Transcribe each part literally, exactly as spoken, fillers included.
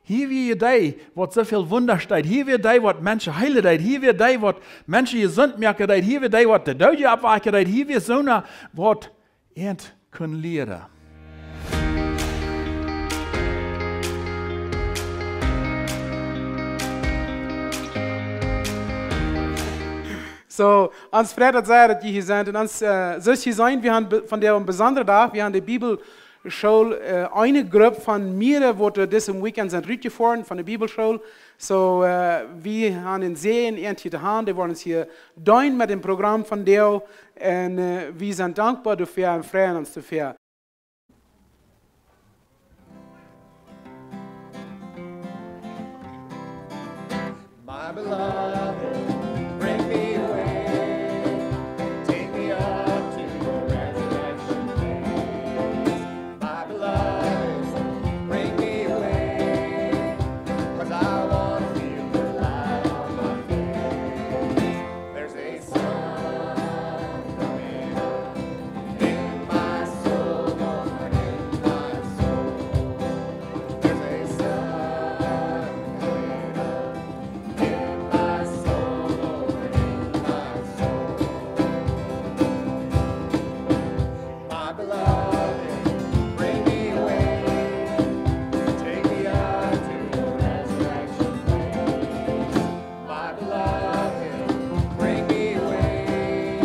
Hia wia dee, waut soo väl Wunda deed. Hia wia dee, waut Menschen heelen deed. Hia wia dee, waut Menschen jesunt moaken deed. Hia wia dee, waut de Doodje oppwakjen deed. Hia wia soona, waut an kunnen lieren. Soo, ons freit daut sea, daut jie hia sent. Un ons, äh, soo aus jie seenen, wie haben be-, vondoag een besondra Dach. Wie haben de Bibelschool, äh, eene Grupp von mearere, waut doa dit Weekend sent rutjefoaren von de Bibelschool. Soo, äh, wie haben een Säajen, an hia to haben. Dee woaren ons hia deenen met daut Program vondoag. Un, äh, wie sent dankboa doafäa un freien ons doafäa. My beloved, bring me away. Take me up to the resurrection place. My beloved, bring me away. 'Cause I wanna feel the light on my face. There's a sun coming up in my soul, Lord, in my soul. There's a sun coming up in my soul, Lord, in my soul. My beloved, bring me away. Take me up to the resurrection place. My beloved, bring me away.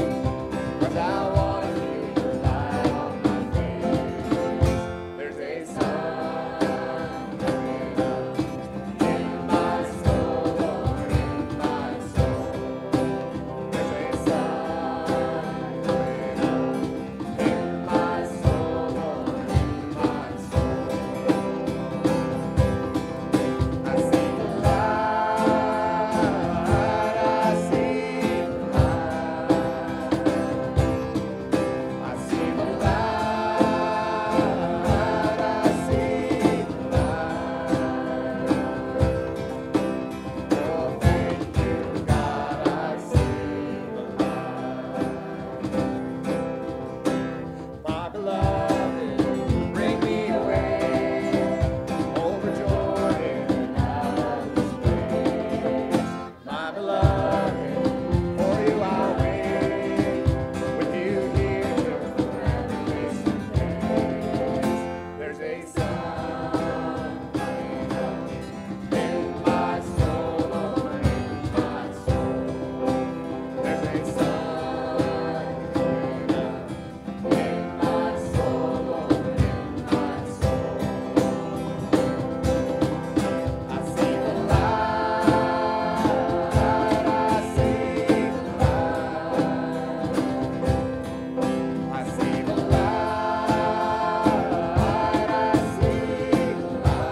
'Cause I wanna feel the light on my face. There's a sun coming up in my soul, Lord, in my soul. There's a sun coming up in my soul, Lord, in my soul. I see the light, I see the light. I see the light, I see the light. Oh, thank you, God, I see the light. My beloved, bring me away over Jordan and out of this place. My beloved, for you I'll wait. With you here forever is the place. There's a sun coming up in my soul, Lord, in my soul. There's a sun coming up in my soul, Lord, in my soul. I see the light, I see the light. I see the light, I see the light.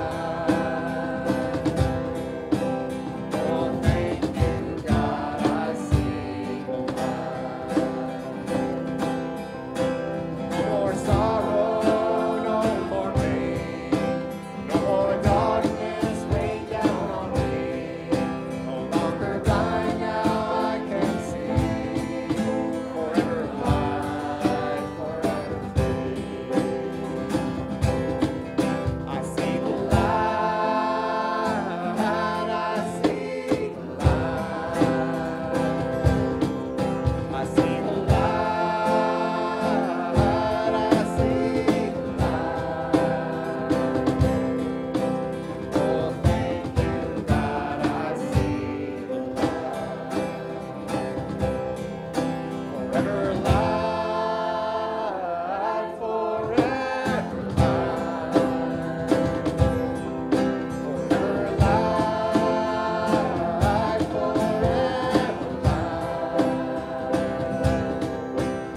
Oh, thank you, God, I see the light. No more sorrow, no more pain, no more darkness weigh down on me. No longer blind, now I can see. Forever light, forever free. I see the light, I see the light. I see the light, I see the light. Oh, thank you, God, I see the light. Forever light, forever light. Forever light, forever light.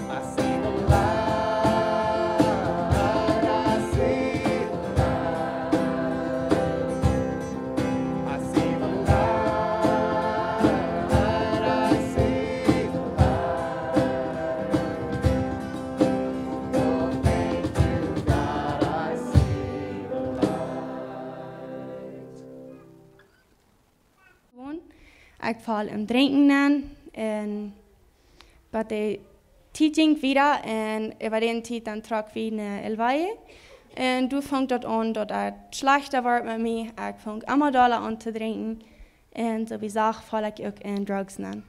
I see the light, I see the light. I see the light, I see the light. Oh, thank you, God, I see the light. Gewoon, ekj foll em Drinkjen aun un bie de Tiet jinkj wieda un äwa dän Tiet dan trocken wie no El Valle. Un doa funk daut aun, daut et schlajchta wort met mie. Ekj funk emma dolla aun to drinkjen. Un soo aus jesajcht, foll ekj uk en Drugs nenn.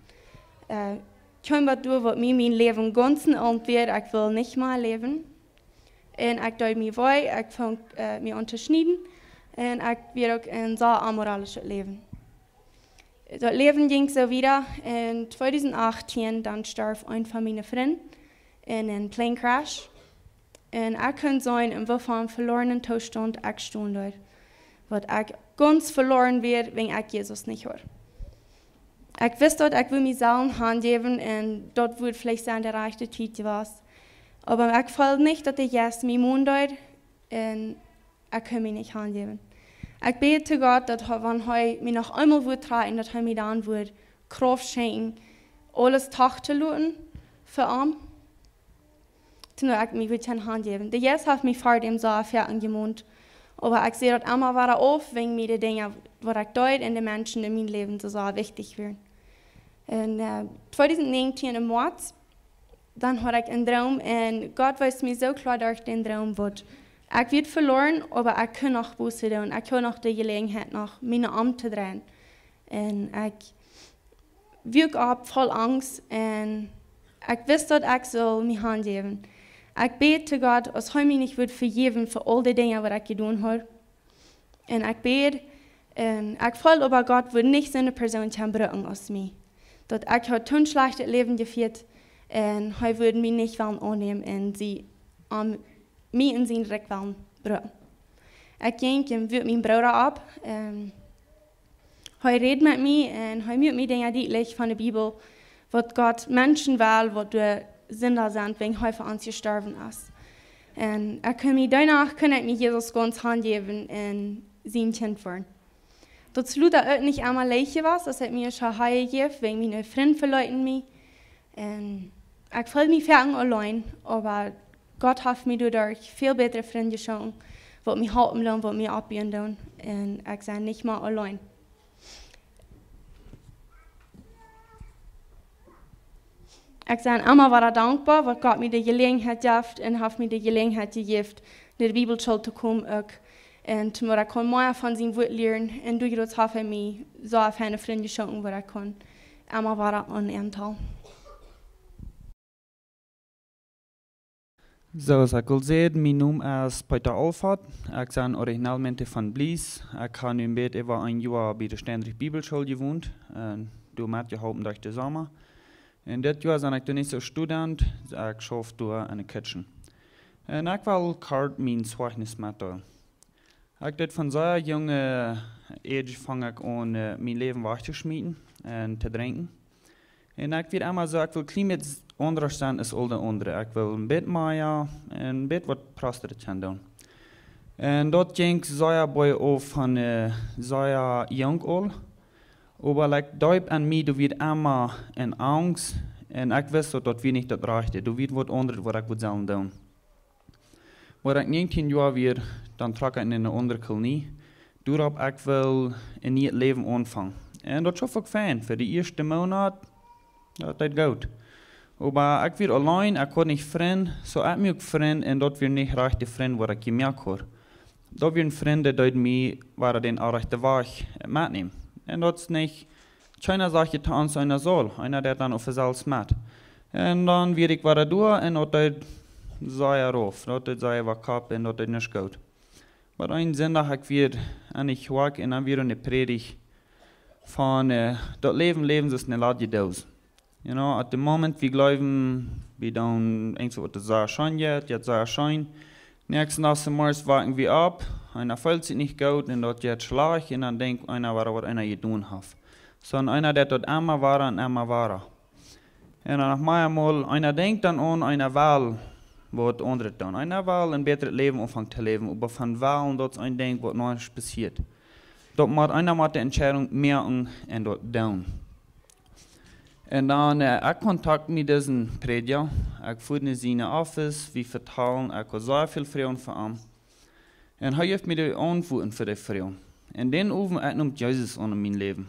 Äh, kjeem daut doa, waut mie mien Läwen gaunz enn Aunt wia, ekj wull nich mea läwen. Un ekj deed mie wee, ekj funk, äh, mie aun to schnieden. Un ekj wia uk en sea amoralischet Läwen. Daut Läwen jinkj soo wieda. En tweedusent achtieen, dan storf een von miene Frind en een Plane Crash. Un ekj kunn seenen, en waut fa een veloarnen Toostaunt ekj stunt doa. Waut ekj gaunz veloaren wia, wan ekj Jesus nich haud. Ekj wist daut, ekj wull mie selfst hanjäwen un daut wudd veleicht sennen de rajchte Tiet jewast. Oba ekj feeld nich, daut de Jeist mie monen deed un ekj kunn mie nich hanjäwen. Ekj bäd to Gott, daut hee, wan hee mie noch eemol wudd trakjen, daut hee mie dan wudd Krauft schenkjen, aules trigj to loten fa am. Toom ekj mie wudd kjennen hanjäwen. De Jeist haft mie ver däm sea väl jemoont. Oba ekj säd daut emma wada auf, wan mie de Dinja, waut ekj deed un de Menschen en mien Läwen soo sea wichtich wieren. En, äh, tweedusent näajentieen em Moaz, dan haud ekj een Droom un Gott wiest mie soo kloa derch dän Droom, waut ekj wia veloaren, oba ekj kunn noch Buße doonen. Ekj haud noch de Jeläajenheit, noch mienen Om to dreien. Un ekj wia opp voll Angst un ekj wist, daut ekj sull mie hanjäwen. Ekj bäd to Gott, aus hee mie nich wudd vejäwen fa aul de Dinja, waut ekj jedonen haud. Un ekj bäd, un ekj feeld oba, Gott wudd nich soone Persoon kjennen brucken aus mie. Daut ekj haud soon schlajchtet Läwen jefieet un hee wudd mie nich wellen aunnämen un see, am, mie en sien Rikj wellen brucken. Ekj jinkj un wuak mienen Brooda opp. Un hee räd met mie un hee muak mie Dinja dietlich von de Bibel, waut Gott Menschen well, waut doa Sinda sent, wan hee fa ons jestorwen es. Un ekj kunn mie, doano kunn ekj mie Jesus gaunz hanjäwen un sien Kjint woaren. Daut es lota uk nich emma leicht jewast, aus ekj mie soo hanjeef, wan miene Frind veleeten mie. Un ekj feeld mie foaken auleen, oba Gott haft mie doaderch väl bätre Frind jeschonken, waut mie halpen doonen, waut mie oppbuen doonen. Un ekj sie nich mea auleen. Ekj sie emma wada dankboa, waut Gott mie de Jeläajenheit jeft un haft mie de Jeläajenheit jejäft, no de Bibelschool to komen uk. Un waut ekj kunn mea von sien Wuat lieren. Un doaderch haft hee mie soo väle Frind jeschonken, waut ekj kunn emma wada aun aunhoolen. Soo, aus ekj aul säd, mien Nomen es Peter Alfat. Ekj sie originalmente von Blies. Ekj hab nu een bät äwa een Joa bie de Steendrich Bibelschool jewont. Un doa metjeholpen derch dän Somma. Un dit Joa sie ekj doa nich soo Student, ekj schauf doa enne Kitchen. Un ekj well kort mien Zeichnis metdeelen. Ekj deed von sea junge Äaje funk ekj aun, äh, mien Läwen wajch to schmieten un to drinkjen. Un ekj wia emma soo, ekj well kjlien bät aundasch sennen aus aul de aundre. Ekj well een bät mea un een bät waut Prosteres kjennen doonen. Un daut jinkj sea bie aul von, äh, sea junk aul. Oba, like, deep en mie, doa wia emma eene Angst. Un ekj wist daut, daut wia nich daut Rajchte. Doa wia waut aundret, waut ekj wull sellen doonen. Wan ekj näajentieen Joa wia, dan trock ekj en eene aundre Kolonie. Doaropp ekj wull een nieet Läwen aunfangen. Un daut schauf uk fein. Fa de ieeschte Moonat, daut deed goot. Oba ekj wia auleen, ekj haud nich Frind, soo ekj muak Frind un daut wieren nich rajchte Frind, waut ekj jemoakt haud. Daut wieren Frind, dee deeden mie, wieren dän rajchten Wajch metnämen. Un daut es nich, kjeena sajcht to ons, eena saul, eena deit dan opp sikj selfst met. Un dan wia ekj wada doa un daut deed sea rauf, daut deed sea waut kaputt un daut deed nich goot. Oba een Sindach, ekj wia aun de Kjoakj un dan wia eene Prädicht von, äh, daut Läwen, Läwen es aus eene ladje Doos. You know, at the moment wie jleewen, wie doonen eent waut sea scheen jeit, jeit sea scheen. Näakjsten Dach zemorjes waken wie opp, eena feelt sikj nich goot un daut jeit schlajcht un dan denkjt eena, waut, waut eena jedonen haft. Soo, un eena deit daut emma wada un emma wada. Un dan noch meamol, eena denkjt dan aun, eena well waut aundret doonen. Eena well een bätret Läwen aunfangen to läwen, oba von wellen, daut es een Dinkj, waut noch nich passieet. Daut mott, eena mott de Entscheidunk moaken un daut doonen. Un dan, äh, ekj Kontakt met disen Prädja. Ekj fua no sien Office, wie vetalen, ekj haud sea väl Froagen fa am. Un hee jeef mie de Auntwuaten fa de Froagen. Un dän Owent, ekj neem Jesus aun en mien Läwen.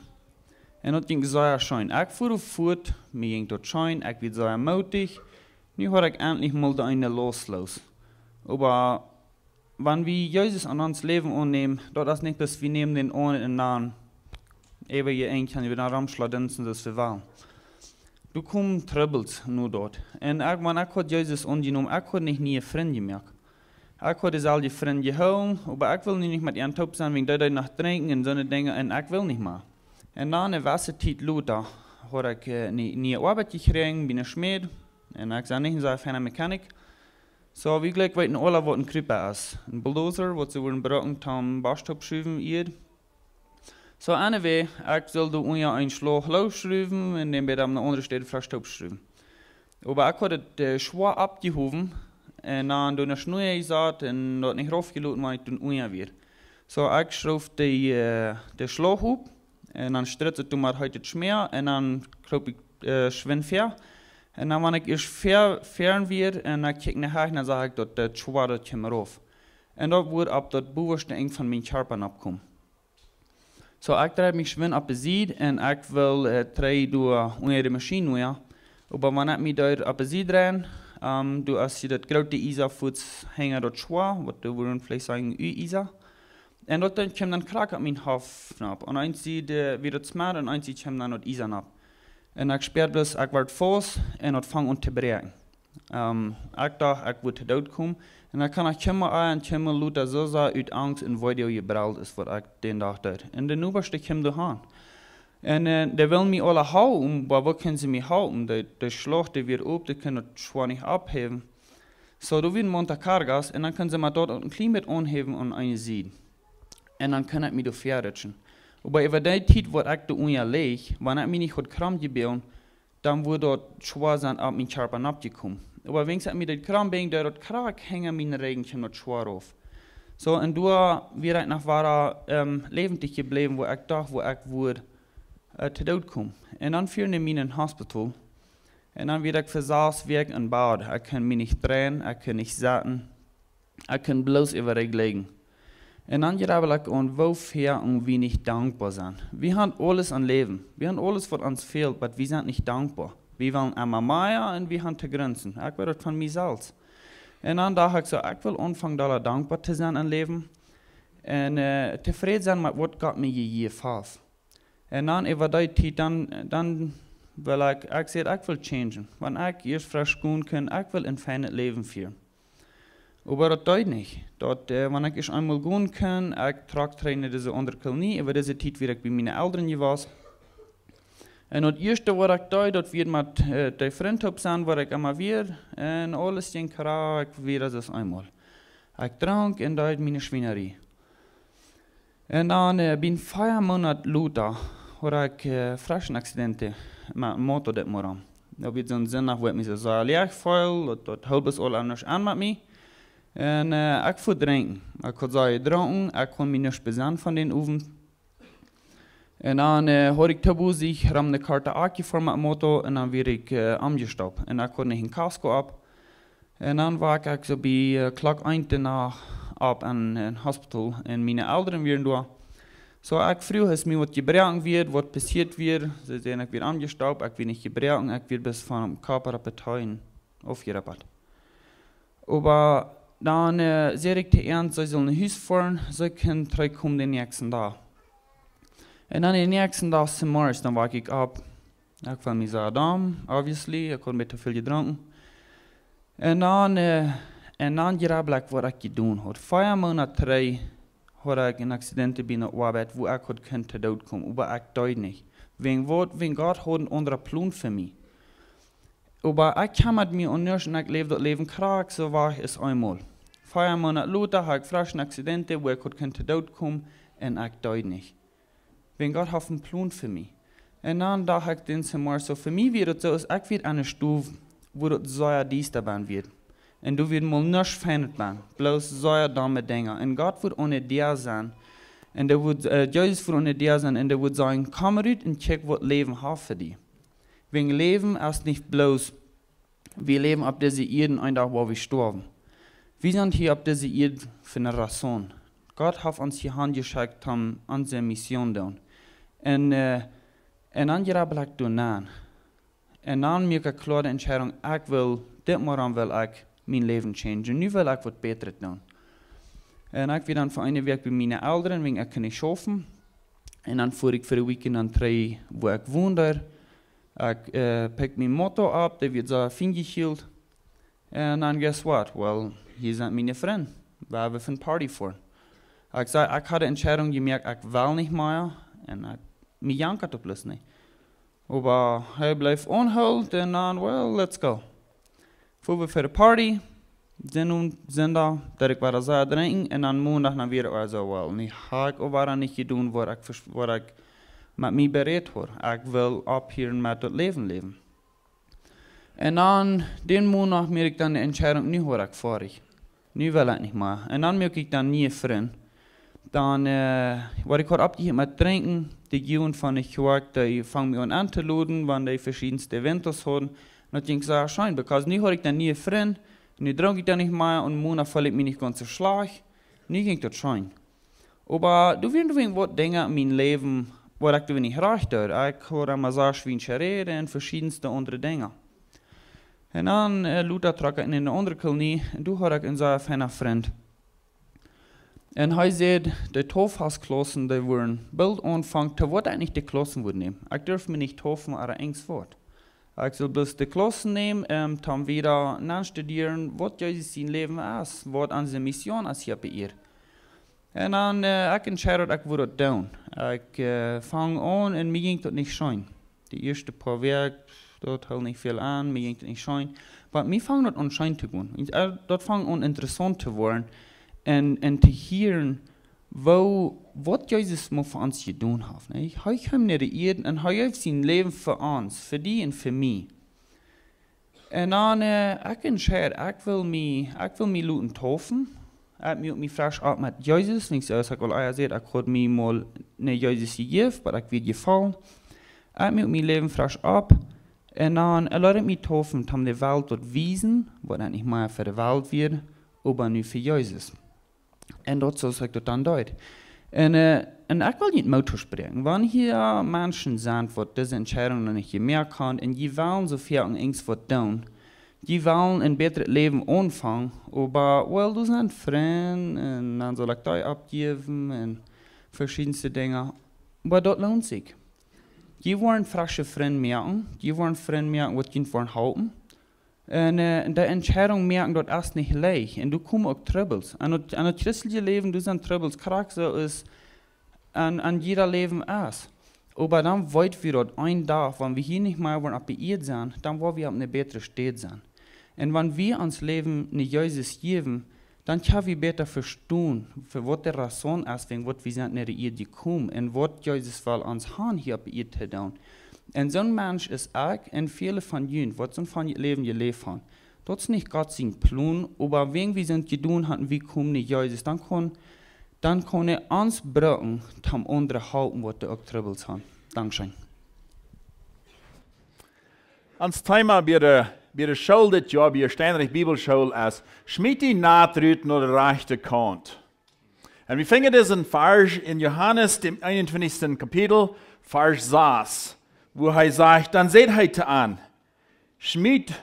Un daut jinkj sea scheen. Ekj fua fuat, mie jinkj daut scheen, ekj wia sea mootich. Nu haud ekj entlich mol de eene Laust loos. Oba Wan wie Jesus en ons Läwen aunnämen, daut es nich bloos, wie nämen dän aun un dan äwa je een kjennen wie dan romschladinsen, daut wie wellen. Doa komen Trubbels no daut. Un ekj, wan ekj haud Jesus aunjenomen, ekj haud nich niee Frind jemoakt. Ekj haud deeselwje Frind jehoolen, oba ekj wull nu nich met an toop sennen, wäajen dee, dee noch drinkjen un soone Dinja, un ekj wull nich mea. Un dan eene jewesse Tiet lota haud ekj, äh, niee, niee Oabeit jekjräajen bie eenen Schmäd. Un ekj sie nich een sea fiena Mechanic. Soo, wie jlikj weeten aule, waut een Creeper es. Een Bulldozer, waut see wudden brucken, om Bosch toop schuwen, Ieed. Soo, anyway, ekj sull doa unja een Schlauch loos schruwen un dän bie de aundre Städ fresch toop schruwen. Oba ekj haud daut, äh, schwoa oppjehowen un dan doa ne Schnoa jesat un daut nich raufjeloten, wan ekj doa unja wia. Soo, ekj schruwd dee, äh, dee Schlauch op un dan stritz ekj doa met heet Schmäa un dan kroop ekj, äh, schwind väa. Un dan, wan ekj ieescht väa, väaren wia un ekj kjikj no hinjen, dan sach ekj daut, daut schwoa, daut kjeem rauf. Un daut wudd opp daut bowaschte Enj von mienen Kjarpa oppkomen. Soo, ekj dreid mie schwind opp de Sied un ekj wull, äh, trigj doa unja de Maschien, jo. Oba wan ekj mie doa opp de Sied dreid, ähm, doa es je daut groote Iesa fuaz hinja daut schwoa, waut doa wudden veleicht sajen Ü-Iesa. Un daut dan kjeem dan krakjt opp mienen Hoff nopp. Aun eene Sied, äh, wia daut Schmäa, aun eene Sied kjeem dan daut Iesa nopp. Un ekj spieed bloos, ekj wort faust un daut funk aun to bräakjen. Ähm, ekj docht, ekj wudd to Doot komen. Un dan kaun ekj kjemma aun un kjemma lota, soo sea ut Angst un Woa jebrellt es, waut ekj dän Dach deed. Un de Nobasch, dee kjeem doa han. Un, äh, dee wullen mie aule halpen, oba woo kunnen see mie halpen? Dee, dee Schlauch, dee wia op, dee kunnen daut schwoa nich opphäwen. Soo, doa wia een Montacargas un dan kunnen see mau daut een kjlien bät aunhäwen aun eene Sied. Un dan kunn ekj mie doa väarutschen. Oba äwa dee Tiet, waut ekj doa unja leech, wan ekj mie nich haud krom jebungen, dan wudd daut schwoa sennen opp mienen Kjarpa noppjekomen. Oba wäajens ekj mie daut krom bung, deed daut krakjt hinja mienen Rigjen kjeem daut schwoa rauf. Soo, un doa wia ekj noch wada, ähm, läwendich jebläwen, wua ekj docht, wua ekj wudd, äh, to Doot komen. Un dan fieeden see mie en Hospital. Un dan wia ekj fa sas Wäakj em Bad. Ekj kunn mie nich dreien, ekj kunn nich sitten. Ekj kunn bloos äwa de Sied lijen. Un dan jleew ekj aun, woo väl wie nich dankboa sent. Wie haben aules aum Läwen. Wie haben aules, waut ons fält, oba wie sent nich dankboa. Wie wellen emma mea un wie haben to grunzen. Ekj weet daut von mie selfst. Un dan docht ekj soo, ekj well aunfangen, doa dankboa to sennen em Läwen. Un, äh, tofräd sennen met waut Gott mie jejäft haft. Un dan äwa dee Tiet, dan, dan wull ekj, ekj säd, ekj well changen. Wan ekj ieescht fresch gonen kunn, ekj well een feinet Läwen fieren. Oba daut deed nich. Daut, äh, wan ekj ieescht eemol gonen kunn, ekj trock trigj no dise aundre Kolonie, äwa dise Tiet wia ekj bie miene Elren jewast. Un daut ieeschte, waut ekj deed, daut wia met, äh, dee Frind toop sennen, wua ekj emma wia. Un aules jinkj krakjt wada soo aus eemol. Ekj drunk un deed miene Schwienarie. Un dan, äh, bie een poa Moonat lota, haud ekj, äh, fresch een Accident met een Motorrad. Daut wia soon Sindach, wua ekj mie soo sea leech feeld, daut, daut holp aul aundasch aun met mie. Un, äh, ekj fua drinkjen. Ekj haud sea jedrunken, ekj kunn mie nich besennen von dän Owent. Un dan, äh, haud ekj too bosich rom de Karte aunjefoaren met Motor un dan wia ekj, äh, omjestaupt. Un ekj haud nich een Kasko opp. Un dan woak ekj soo bie, äh, Klock eent de Nacht opp aum, äh, Hospital un miene Elren wieren doa. Soo, ekj fruach, es mie waut jebroaken wia, waut passieet wia. See säden, ekj wia omjestaupt, ekj wia nich jebroaken, ekj wia bloos von Kopp bat Teen aufjerappt. Oba dan, äh, säd ekj to an, see sullen no Hus foaren, see kunnen trigjkomen dän näakjsten Dach. Un dan dän näakjsten Dach zemorjes, dan woak ekj opp. Ekj feeld mie sea domm, obviously, ekj haud een bät too väl jedrunken. Un dan, äh, un dan jleew ekj, waut ekj jedonen haud. Poa Moonat trigj haud ekj een Accident bie eene Oabeit, wua ekj haud kunt to Doot komen, oba ekj deed nich. Wäajen waut? Wäajen Gott haud een aundren Plon fa mie. Oba ekj kjemmad mie om nuscht un ekj läwd daut Läwen krakjt soo aus eemol. Poa Moonat lota haud ekj fresch een Accident, wua ekj haud kunt to Doot komen un ekj deed nich. Wäajen Gott haft een Plon fa mie. Un dan docht ekj dän zemorjes soo, fa mie wia daut soo, aus ekj wia aun de Stow, wua daut sea diesta bennen wia. Un doa wia mol nuscht feinet bennen, bloos sea domme Dinja. Un Gott wudd aun de Däa sennen. Un dee wudd, äh, Jesus wudd aun de Däa sennen un dee wudd sajen, komm rut un kjikj, waut Läwen haft fa die. Wäajen Läwen es nich bloos, wie läwen opp dise Ieed, een Dach woa wie stoawen. Wie sent hia opp dise Ieed fa eene Räson. Gott haft ons hia hanjeschekjt om onse Mission doonen. Un, äh, un dan jleew ekj doaraun. Un dan moak ekj kloa de Entscheidunk, ekj well, dit Mol well ekj mien Läwen changen. Nu well ekj waut Bätret doonen. Un ekj wia dan fa eene Wäakj bie miene Elren, wiels ekj kunn nich schaufen. Un dan fua ekj fa de Wäakj dan trigj, wua ekj wond. Ekj, äh, pekjt mien Moto opp, dee wia soo fien jehielt. Un dan, guess what? Well, hia sent miene Frind. Wie haben eene Party fa. Ekj säd, ekj haud de Entscheidunk jemoakt, ekj well nich mea. Un ekj, mie jankat daut bloos nich. Oba hee bleef aunhoolen un dan, well, let's go. Fua wie fa de Party, sent ons, sent doa, daut ekj wada soo drinkjen, un dan Mondach dan wia et soo, well, nu hab ekj uk wada nich jedonen, waut ekj, vers- waut ekj met mie berät haud. Ekj well opphieren met daut Läwen läwen. Un dan, dän Mondach moak ekj dan de Entscheidunk, nu haud ekj foadich. Nu well ekj nich mea. Un dan moak ekj dan niee Frind. Dan, äh, wua ekj haud oppjehieet met drinkjen, de Jugend von de Kjoakj, dee fungen mie aun auntoläden, wan dee veschiedne eventos hauden. Un daut jinkj soo scheen, because nu haud ekj dan niee Frind, nu drunk ekj dan nich mea, un Mondach feeld ekj mie nich gaunz soo schlajcht. Nu jinkj daut scheen. Oba doa wieren, doa wieren waut Dinja en mien Läwen, waut ekj doa nich rajcht deed. Ekj haud emma soo schwiensch räden un veschiedne aundre Dinja. Un dan, äh, lota trock ekj en eene aundre Kolonie, un doa haud ekj eenen sea fienen Frint. Un hee säd, de Taufhausklaussen, dee wudden boolt aunfangen, to waut ekj nich de Klaussen wudd nämen. Ekj durf mie nich taufen, oba irjent waut. Ekj sull bloos de Klaussen nämen, ähm, dan wieda nostudieren, waut Jesus sien Läwen es, waut onse Mission es hia oppe Ieed. Un dan, äh, ekj entscheid daut ekj wudd daut doonen. Ekj, äh, fung aun un mie jinkj daut nich scheen. De ieeschte poa Wäakj, daut hilt nich väl aun, mie jinkj daut nich scheen. Oba mie fung daut aun scheen to gonen. Un, äh, daut fung aun interessaunt to woaren un, un to hieren, woo, waut Jesus mau fa ons jedonen haft, nä? Hee kjeem no de Ieed un hee jeef sien Läwen fa ons, fa die un fa mie. Un dan, äh, ekj entscheid, ekj well mie, ekj well mie loten taufen. Ekj muak mie fresch opp met Jesus, wiels ekj, aus ekj aul ea säd, ekj haud mie mol no Jesus jejäft, oba ekj wia jefollen. Ekj muak mien Läwen fresch opp. Un dan, äh, leet ekj mie taufen, om de Welt to wiesen, waut ekj nich mea fa de Welt wia, oba nu fa Jesus. Un daut es soo aus ekj daut dan deed. Un, äh, un ekj well junt Moot toospräakjen. Wan hia Menschen sent, waut dise Entscheidunk noch nich jemoakt haben, un dee wellen soo väl aun irjent waut doonen, dee wellen een bätret Läwen aunfangen, oba, well, doa sent Frind, un dan saul ekj dee oppjäwen, un veschiedne Dinja. Oba daut loont sikj. Dee woaren fresche Frind moaken, dee woaren Frind moaken, waut junt woaren halpen. Un, äh, de Entscheidunk moaken, daut es nich leicht. Un doa komen uk Trubbels. Aun daut, aun daut christelje Läwen, doa sent Trubbels, krakjt soo aus aun, aun jieda Läwen es. Oba dan weet wie daut een Dach, wan wie hia nich mea woaren oppe Ieed sennen, dan woa wie opp eene bätre Städ sennen. Un wan wie ons Läwen no Jesus jäwen, dan kjenn wie bäta vestonen, fa waut de Räson es, wäajen waut wie sent no de Ieed jekomen un waut Jesus well ons han hia oppe Ieed to doonen. Un soon Mensch es ekj un väle von junt, waut soon Läwen jeläft haben. Daut es nich Gott sien Plon, oba wäajen wie sent jedonen haben, wie komen no Jesus, dan kaun, dan kaun hee ons brucken, om aundre to halpen, waut doa uk Trubbels haben. Dankscheen. Ons Thema bie de, bie de School dit Joa, bie de Steinreich Bibelschool es: Schmiet dien Nat rut no de rajchte Kaunt. Un wie finjen disen Varsch en Johanes, däm eenuntwintichsten Kapitel, Varsch sas, wua hee sajcht, dan säd hee to an: Schmiet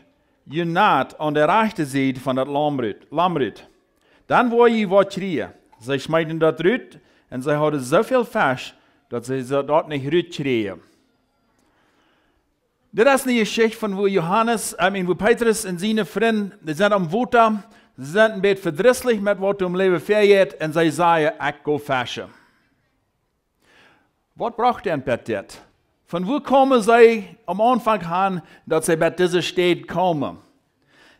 jun Nat aun de rajchte Sied von daut Laum rut, Laum rut. Dan woa jie waut kjrieen. See schmeeten daut rut, un see hauden soo väl Fesch, daut see daut nich rut kjrieen. Dit es eene Jeschicht von wua Johanes, I mean, wua Petrus un siene Frind, dee sent aum Wota, see sent een bät vedrisslich met waut em Läwen väajeit, un see sajen: Ekj go feschen. Waut brocht an bat dit? Von wua komen see aum Aunfank han, daut see bat dise Städ komen?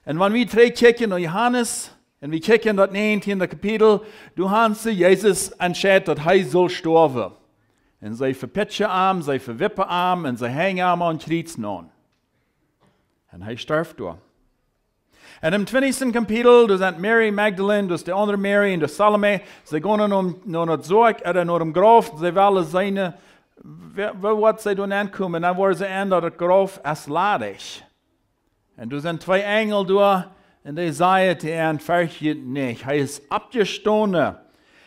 Un wan wie trigj kjikjen no Johanes, un wie kjikjen daut näajentieende Kapitel, doa han see Jesus entscheit, daut hee sull stoawen. Un see vepitschen am, see vewippen am, un see henjen am aum Kjriez naun. Un hee storf doa. Un em twintichsten Kapitel, doa sent Mary Magdalene, doa es de aundre Mary un de Salome, see gonen no, no daut Sarg, äh, no daut Grauf, see wellen seenen, woo, woo woat see doa aunkomen, un dan woaren see en, daut daut Grauf es ladich. Un doa sent twee Enjel doa, un dee sajen to an: Fercht junt nich, hee es oppjestonen.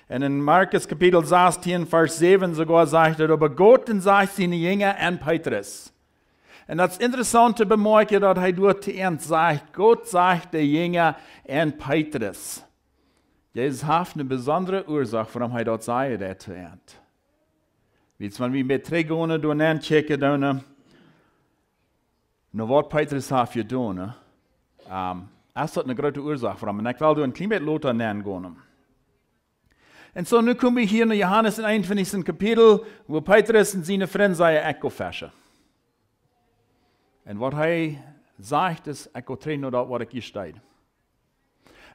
Un en Markus Kapitel sastieen, Varsch säwen soogoa sajcht et: Oba Gott entsajcht siene Jinja un Petrus. Un daut es interessaunt to bemoakjen, daut hee doa to an sajcht, Gott sajcht de Jinja un Petrus. Dit haft eene besondre Uasoak, wuarom hee daut säd, daut to an. Wiels wan wie met trigj gonen, doa nenn kjikjen, dan, äh, no waut Petrus haft jedonen, äh, ähm, es daut eene groote Uasoak wuarom. Un ekj well doa een kjlien bät lota nenn gonen. Un soo, nu kome wie hia no Johanes em eenuntwintichsten Kapitel, wua Petrus un siene Frind sajen: "Ekj go feschen." Un waut hee sajcht es: "Ekj go trigj no daut, waut ekj hia deed."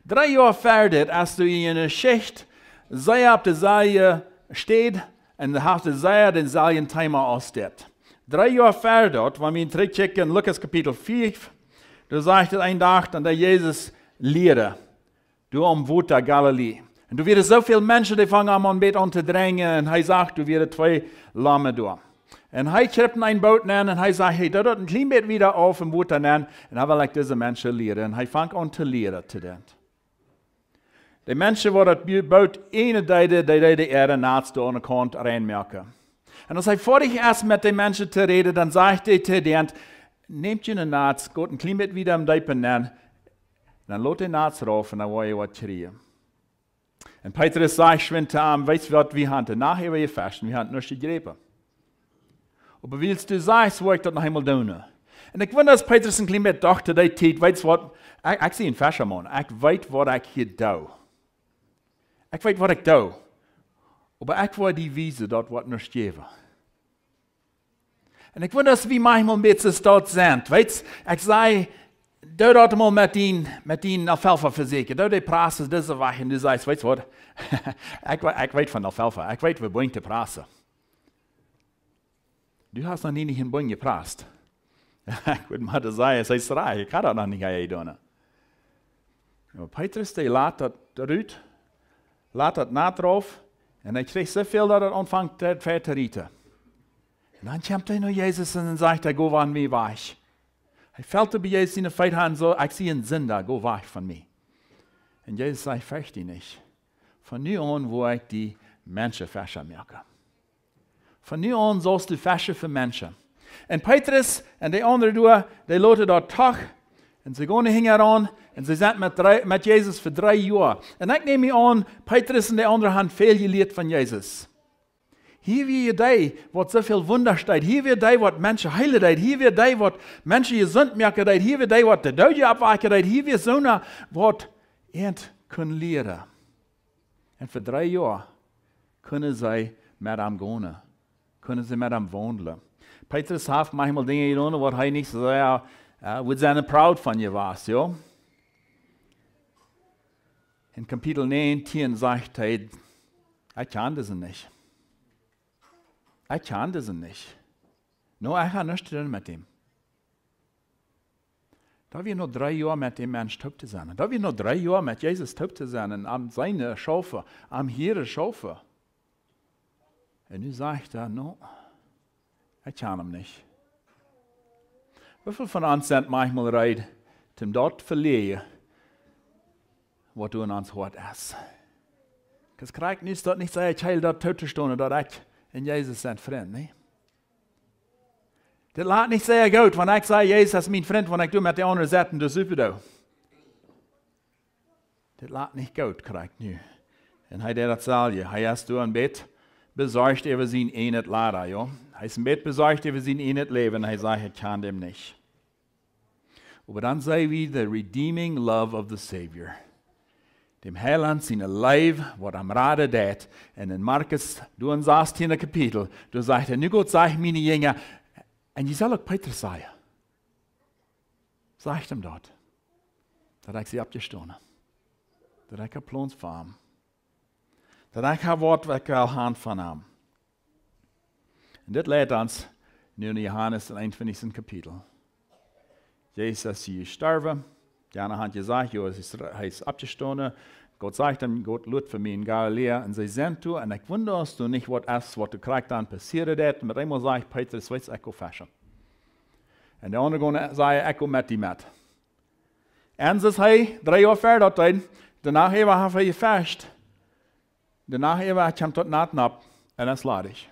Dree Joa ver dit, aus du enne Jeschicht, säd hee opp deeselwje Städ un haud hee dän selwjen Thema aus dit. Dree Joa ver daut, wan wie trigjkjikjen en Lukas Kapitel fief, doa sajcht et: "Een Dach, dan deed Jesus lieren, doa aum Wota Galiläa. Un doa wieren soo väl Menschen, dee fungen am een bät aun to dränjen, un hee sach, doa wieren twee Lome doa. Un hee kjript en een Boot nenn un hee sajcht: 'Hey, doo daut een kjlien bät wieda auf em Wota nenn, un dan well ekj dise Menschen lieren.' Un hee funk aun to lieren to dän." De Menschen, waut daut Bu-, Boot enne deeden, dee deeden äare Nats doa aun de Kaunt reinmoaken. Un aus hee foadich es met de Menschen to räden, dan sajcht hee to dän: "Nämt june Nats, got een kjlien bät wieda em Deepen nenn, dan lot de Nats rauf un dan woa jie waut kjrieen." Un Petrus sajcht schwind to am: "Weetst waut, wie haben de Nacht äwa jefescht, wie haben nuscht jejräpen. Oba wiels du sajchst, woa ekj daut noch eemol doonen." Un ekj wunda, aus Petrus een kjlien bät docht to dee Tiet: "Weetst waut, ekj, ekj sie een Feschamaun, ekj weet, waut ekj hia doo. Ekj weet, waut ekj doo. Oba ekj woa die wiesen, daut woat nuscht jäwen." Un ekj wunda, aus wie maunchmol een bät soo sent. Weetst, ekj saj: "Doo daut mol met dän, met dän Alfalfa vesieekjen. Doo de Prassen dise Wäakj." Un du sajchst: "Weetst waut? Ekj we-, ekj weet von Alfalfa. Ekj weet, woo buen to prassen. Du hast noch nie nich een Bun jeprast." Ekj wudd mau sajen, see es rajcht, ekj haud daut noch nich aul jedonen. Oba Petrus, dee lat daut rut, lat daut Nat rauf, un hee kjrieech soo väl, daut et aunfunk to, to rieten. Un dan kjemt hee no Jesus un dan sajcht hee: "Go von mie wajch." Hee felt bie Jesus siene Feet aun un sajcht: "Ekj sie een Sinda, go wajch von mie." Un Jesus sajcht: "Fercht die nich. Von nu aun woa ekj die Menschenfescha moaken. Von nu aun saust du feschen fa Menschen." Un Petrus un de aundre doa, dee loten daut doch. Un see gonen hinjaraun. Un see sent met dree, met Jesus fa dree Joa. Un ekj näm mie aun, Petrus un de aundre haben väl jelieet von Jesus. Hia wia dee, waut soo väl Wunda deed. Hia wia dee, waut Menschen heelen deed. Hia wia dee, waut Menschen jesunt moaken deed. Hia wia dee, waut de Doodje oppwakjen deed. Hia wia soona, waut an kunn lieren. Un fa dree Joa kunnen see met am gonen. Kunnen see met am waundlen. Petrus haft maunchmol Dinja jedonen, waut hee nich soo, äh, äh, wudd sennen proud von jewast, jo. En Kapitel näajentieen sajcht hee: "Ekj kjan disen nich. Ekj kjan disen nich. No, ekj hab nuscht to doonen met am." Daut wia no dree Joa met dän Mensch toop to sennen. Daut wia no dree Joa met Jesus toop to sennen un am siene Schaufen, am hiere Schaufen. Un nu sajcht hee: "No, ekj kjan am nich." Woo väl von ons sent maunchmol reed, om daut to velieren, waut doa en ons Hoat es? Kaust krakjt nu es daut nich sea kjeel, daut toop to stonen, daut ekj un Jesus sent Frind, nä? Dit lat nich sea goot, wan ekj saj: "Jesus es mien Frint", wan ekj doa met de aundre sett un doa supen doo. Dit lat nich goot, krakjt nu. Un hee deed daut selwje. Hee es doa een bät besorcht äwa sien ieejnet Lada, jo. Hee es een bät besorcht äwa sien ieejnet Läwen. Hee sajcht, hee kjant am nich. Oba dan see wie the redeeming love of the Savior. Däm Heilaunt siene Leew, waut am raden deit. Un en Markus, doa em sastieenden Kapitel, doa sajcht hee: "Nu got, saj ekj miene Jinja", un jie sellen uk Petrus sajen, sajcht am daut, daut ekj sie oppjestonen. Daut ekj hab Plons fa am. Daut ekj hab waut, waut ekj well haben von am. Un dit leit ons nu en Johanes em eenuntwintichsten Kapitel. Jesus es hia jestorwen. Dee aundre haben jesajcht: "Jo, hee es, hee es oppjestonen." Gott sajcht am: "Gott lot fa mie en Galiläa." Un see sent doa, un ekj wunda, aus doa nich waut es, waut doa krakjt dan passieren deit. Un met eemol sajcht Petrus: "Weetst, ekj go feschen." Un de aundre gonen, sajen: "Ekj go met die met." Un soo es hee dree Joa ver daut deed, de Nacht äwa haft hee jefescht. De Nacht äwa kjemt daut Nat nopp un es ladich.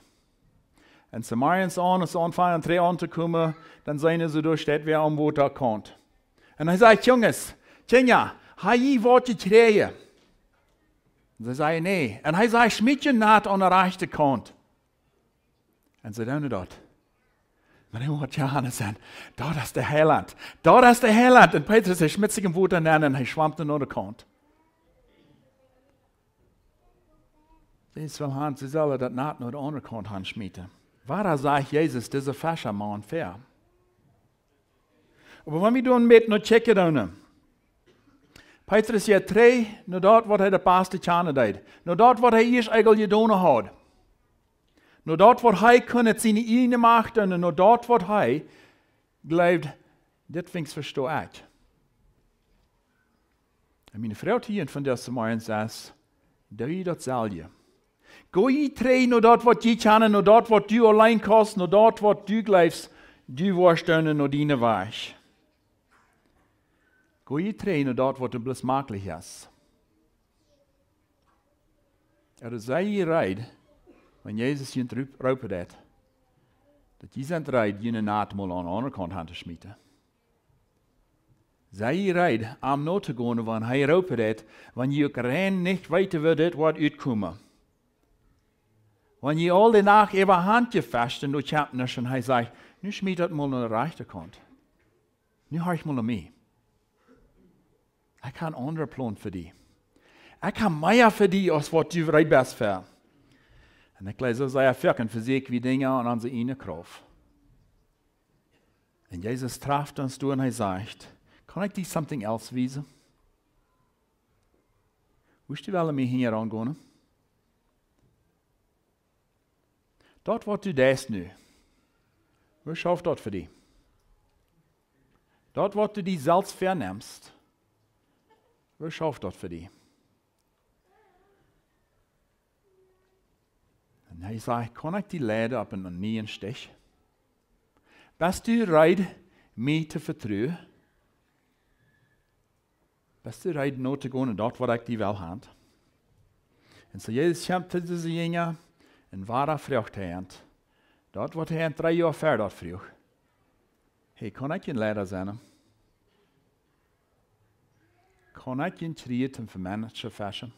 Un zemorjes aun, aus see aunfangen trigj auntokomen, dan seenen see doa steit wäa aum Wota Kaunt. Un hee sajcht: "Junges, Kjinja, hab jie waut jekjräajen?" Un see säden: "Nä." Un hee säd: "Schmiet jun Nat aun de rajchte Kaunt." Un see deeden daut. Oba dan woat Johanes sennen: "Daut es de Heilaunt. Daut es de Heilaunt." Un Petrus, hee schmitt sikj em Wota nenn un hee schwaum no de Kaunt. Dee es wel han, see sellen daut Nat no de aundre Kaunt han schmieten. Woo sajcht Jesus dise Feschamaun ver? Oba wan wie dan met no kjikjen doonen, Petrus jeit trigj no daut, waut hee de Apostel kjanen deed, no daut, waut hee ieescht eejentlich jedonen haud, no daut, waut hee kunn siene ieejne Macht doonen, no daut, waut hee jleewd, dit Dinj vesto ekj. Un miene Froag hia vondoag zemorjes es: Doo jie daut selwje? Go jie trigj no daut, waut jie kjanen, no daut, waut du auleen kaust, no daut, waut du jleefst, du woascht doonen, no diene Wajch? Go jie trigj no daut, waut bloos mäajlich es? Ooda sie jie reed, wan Jesus junt roop-, roopen deit, daut jie sent reed, june Nat mol aun de aundre Kaunt han to schmieten? Sie jie reed, am notogonen, wan hee roopen deit, wan jie uk rein nich weeten, woo dit woat utkomen? Wan jie aul de Nacht äwa han jefascht un doa kjemt nuscht un hee sajcht: "Nu schmiet daut mol no de rajchte Kaunt. Nu horch mol no mie. Ekj hab een aundren Plon fa die. Ekj hab mea fa die aus waut du reed best fa." Un ekj jleew, soo sea foaken vesieekj wie Dinja aun onse ieejne Krauft. Un Jesus traft ons doa un hee sajcht: "Kaun ekj die something else wiesen? Wurscht du wellen mie hia aungonen? Daut, waut du deist nu, woo schauft daut fa die? Daut, waut du die selfst väanemst, woo schauft daut fa die?" Un hee sajcht: "Kaun ekj die leiden opp eenen nieen Stich? Best du reed, mie to vetruen? Best du reed, notogonen, daut, waut ekj die well han?" Un soo Jesus kjemt to dise Jinja un wada froagt hee an, daut, waut hee an dree Joa ver daut fruach: "Hey, kaun ekj een Leida sennen? Kaun ekj een Triet un Femenschaften?"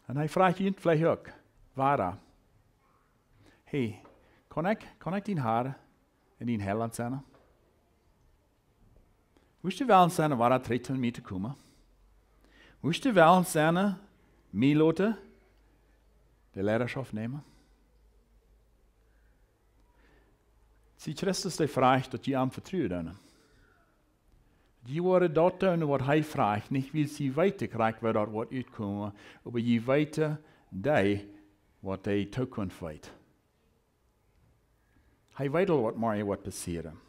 Un hee froagt junt veleicht uk wada: "Hey, kaun ekj, kaun ekj dien Har un dien Heilaunt sennen? Wurscht du wellen sennen, wada trigj no mie to komen? Wurscht du wellen sennen, mie loten de Leidaschoft nämen?" See, Christus, dee froagt, daut jie am vetruen doonen. Jie woaren daut doonen, waut hee froagt, nich wiels jie weeten krakjt, woo daut woat utkomen, oba jie weeten, dee, waut de Zukunft weet. Hee weet aul, waut morjen woat passieren.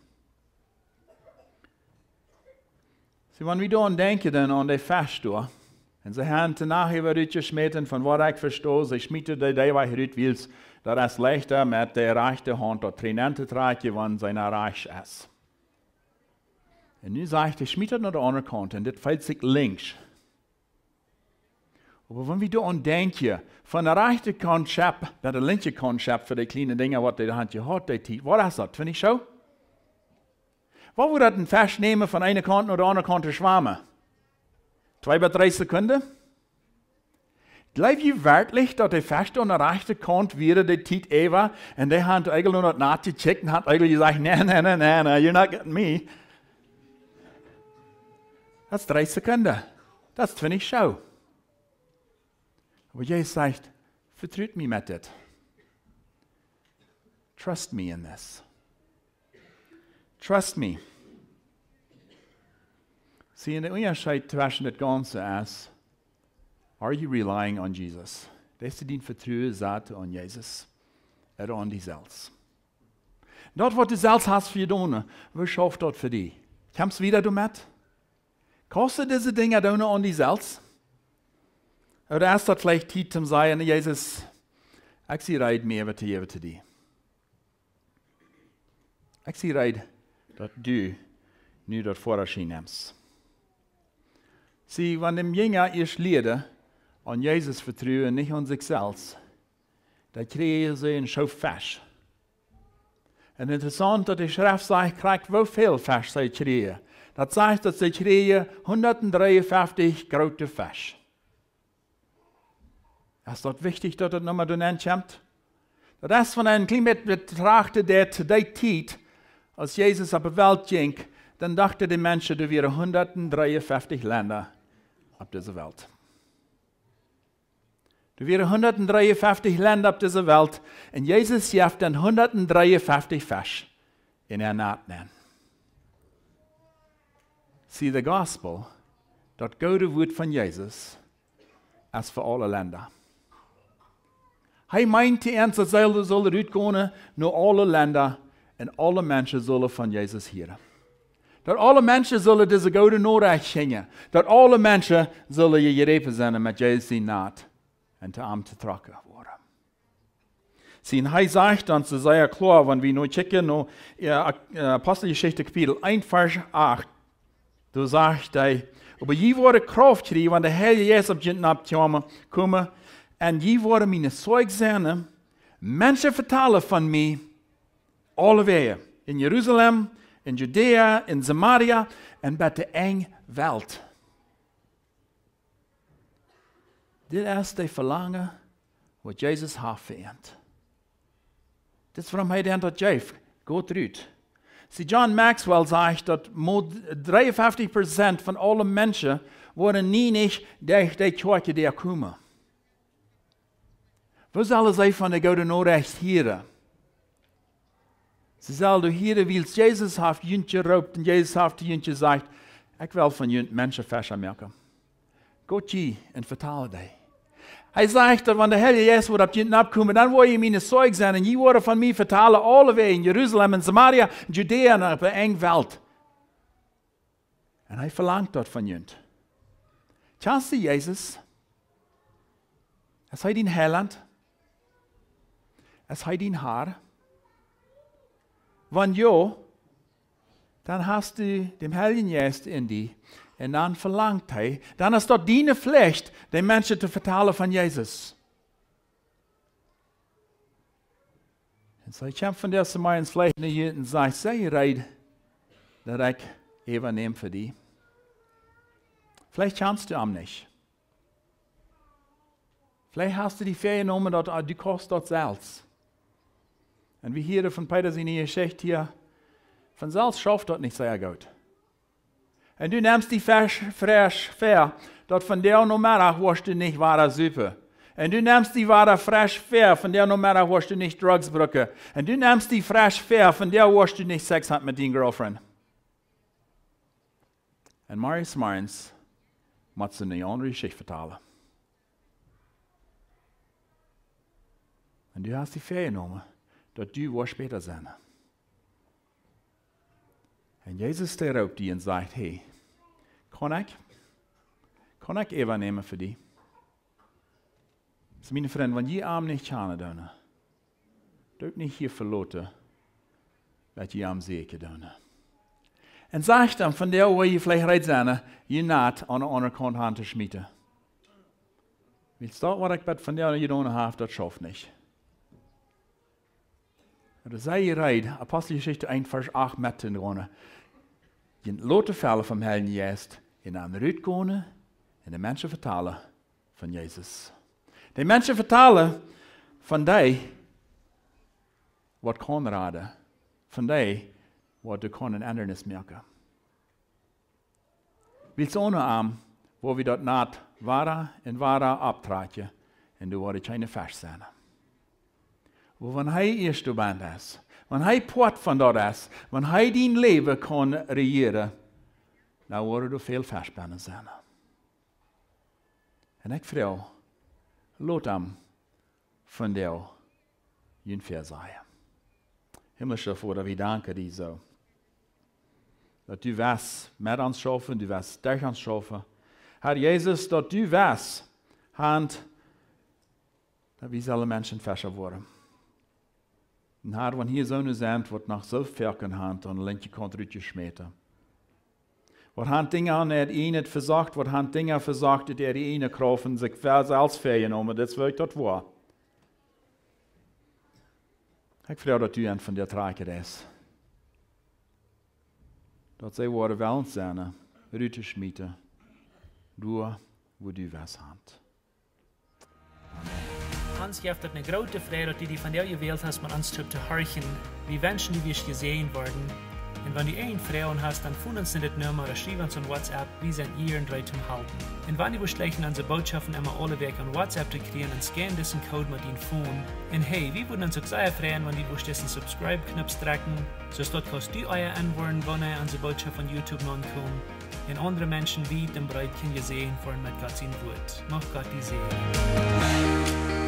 See, wan wie dan denkjen dan aun de Fesch doa, un see han doa nohäa waut utjeschmäten, von waut ekj vesto, see schmieten dee, dee wajch rut, wiels daut es leichta met de rajchte Haunt daut Trinent to trakjen, wan see no rajchts es. Un nu sajcht hee: "Schmiet daut no de aundre Kaunt, un dit feelt sikj linksch." Oba wan wie doa aun denkjen, von de rajchte Kaunt Schepp no de linkje Kaunt Schepp fa de kjliene Dinja, waut dee han jehaut, dee Tiet, waut es daut, twintich Schoo? Waut wudd daut een Fesch nämen, von eene Kaunt no de aundre Kaunt to schwamen? Twee bat dree Sekunden? Jleew jie werkjlich, daut de Fesch aun de rajchte Kaunt wieren de Tiet äwa, un dee han eejentlich no daut Nat jekjikjt un han eejentlich jesajcht: "Nä, nä, nä, nä, nä, you're not getting me"? Daut es dree Sekunden. Daut es twintich Schoo. Oba Jesus sajcht: "Vetrut mie met dit. Trust me in this. Trust me." See, un de Unjascheet tweschen daut Gaunze es: Are you relying on Jesus? Deist du dien Vetruen saten aun Jesus ooda aun die selfst? Daut, waut du selfst hast jedonen, woo schauft daut fa die? Kjemst du wieda doamet? Kaust du dise Dinja doonen aun die selfst? Ooda es daut veleicht Tiet to sajen: "Jesus, ekj sie reed, mie äwa to jäwen to die. Ekj sie reed, daut du nu daut Väareschient nemst." See, wan de Jinja ieescht lieeden aun Jesus vetruen, nich aun sikj selfst, dan kjrieejen see een Schoof Fesch. Un interessaunt, daut de Schreft sajcht krakjt, woo väl Fesch see kjrieejen. Daut sajcht, daut see kjrieejen hundatdreeunfeftich groote Fesch. Es daut wichtich, daut daut noch mol doa nenn kjemt? Daut es, wan eena een kjlien bät betracht, daut to dee Tiet, aus Jesus opp de Welt jinkj, dan dochten de Menschen, doa wieren hundatdreeunfeftich Lenda opp dise Welt. Doa wieren hundatdreeunfeftich Lenda opp dise Welt un Jesus jeef an hundatdreeunfeftich Fesch en äa Nat nenn. See, the gospel, daut goode Wuat von Jesus, es fa aule Lenda. Hee meent to ons, daut see sullen rutgonen no aule Lenda un aule Menschen sullen von Jesus hieren. Daut aule Menschen sullen dise goode Norecht kjanen. Daut aule Menschen sullen jeräpen sennen met Jesus sien Nat un to am jetrocken woaren. See, hee sajcht dan soo sea kloa, wan wie nu kjikjen no, jo, Ak-, jo, Aposteljeschicht Kapitel eent, Varsch acht. Doa sajcht hee: "Oba jie woaren Krauft kjrieen, wan de Heilje Jeist opp junt nopp komen, komen, un jie woaren miene Zeijen sennen, Menschen vetalen von mie, aulewäajen, en Jerusalem, en Judäa, en Samaria, un bat de Enj Welt." Dit es daut Velangen, waut Jesus haft fa ons. Dit es wuarom hee dan daut jeef, goot rut. See, John Maxwell sajcht, daut mau dreeunfeftich Prozent von aule Menschen woaren nie nich derch de Kjoakj doa komen. Woo sellen see von de goode Norecht hieren? See sellen doa hieren, wiels Jesus haft junt jeroopt un Jesus haft junt jesajcht: "Ekj well von junt Menschenfescha moaken." Got jie un vetalt dee. Hee sajcht, daut wan de Heilje Jeist woat opp junt nopp komen, dan woa jie miene Zeijen sennen. Jie woaren von mie vetalen, aulewäajen, en Jerusalem, en Samaria, en Judäa un opp de Enj Welt. Un hee velangt daut von junt. Kjanst du Jesus? Es hee dien Heilaunt? Es hee dien Herr? Wan jo, dan hast du dän Heiljen Jeist en die. Un dan velangt hee, dan es daut diene Pflicht, de Menschen to vetalen von Jesus. Un soo, ekj kjeem von dise Morjes veleicht no junt un säd: "Sie reed, daut ekj äwanäm fa die?" Veleicht kjanst du am nich. Veleicht hast du die väajenomen, daut, ah, du kaust daut selfst. Un wie hieren von Petrus siene Jeschicht hia, von selfst schauft daut nich sea goot. Un du nemst die fresch, fresch väa, daut von vondoag Nomeddach woascht du nich wada supen. Un du nemst die wada fresch väa, von vondoag Nomeddach woascht du nich Drugs brucken. Un du nemst die fresch väa, von vondoag woascht du nich Sex haben met diene Girlfriend. Un morjes, morjes, motst du eene aundre Jeschicht vetalen. Un du hast die väajenomen, daut du woascht bäta sennen. Un Jesus, dee roopt die un sajcht: "Hey, kaun ekj, kaun ekj äwanämen fa die?" Soo, miene Frind, wan jie am nich kjanen doonen, doot nich hia veloten, daut jie am sieekjen doonen. Un sajcht am, von doa woa jie veleicht reed sennen, june Nat aun de aundre Kaunt han to schmieten. Wiels daut, waut ekj bat vondoag jedonen hab, daut schauft nich. Doa sie jie reed, Aposteljeschicht eent, Varsch acht met to gonen. Jie loten fellen vom Heiljen Jeist, un dan rutgonen un de Menschen vetalen von Jesus. De Menschen vetalen von dee, waut kaun raden, von dee, waut doa kaun eene Endrunk moaken. Wiels onen am woa wie daut Nat wada un wada opptrakjen, un doa woaren kjeene Fesch sennen. Oba wan hee ieescht doa benn es, wan hee Poat von daut es, wan hee dien Läwen kaun rejieren, dan woaren doa väl Fesch bennen sennen. Un ekj froag, lot am vondoag jun Väa seien. Himmlischa Voda, wie danken die soo, daut du west met ons schaufen, du west derch ons schaufen. Herr Jesus, daut du west, Herr, daut wie sellen Menschenfescha woaren. Un Herr, wan hia soone sent, waut noch soo väl kjennen han aun de linkje Kaunt rutjeschmäten, waut han Dinja aun äa ieejnet vesocht, waut han Dinja vesocht, ut äare ieejne Krauft un sikj selfst väajenomen, daut es werkjlich daut woa. Ekj froag, daut du an von die trakjen deist. Daut see woaren wellens sennen, ruttoschmieten, doa, wua du west han. Amen. Ons jeft daut ne groote Freid, daut du die vondoag jewält hast, met ons toop to horchen. Wie wenschen, du wurscht jesäajent woaren. Un wan du irjent Froagen hast, dan foon ons no dit Numma ooda schriew ons aun WhatsApp. Wie sent hia un reed toom halpen. Un wan du wurscht jleichen onse Bootschoften emma aule Wäakj aun WhatsApp to kjrieen, dan scan disen Code met dien Phone. Un hey, wie wudden ons uk sea freien, wan du wurscht disen Subscribe-Knoop drekjen, soo daut kaust du ea enwoaren, wanea onse Bootschoft aun YouTube aunkomt. Un aundre Menschen wiet un breet kjennen jesäajent woaren met Gott sien Wuat. Mucht Gott die säajnen.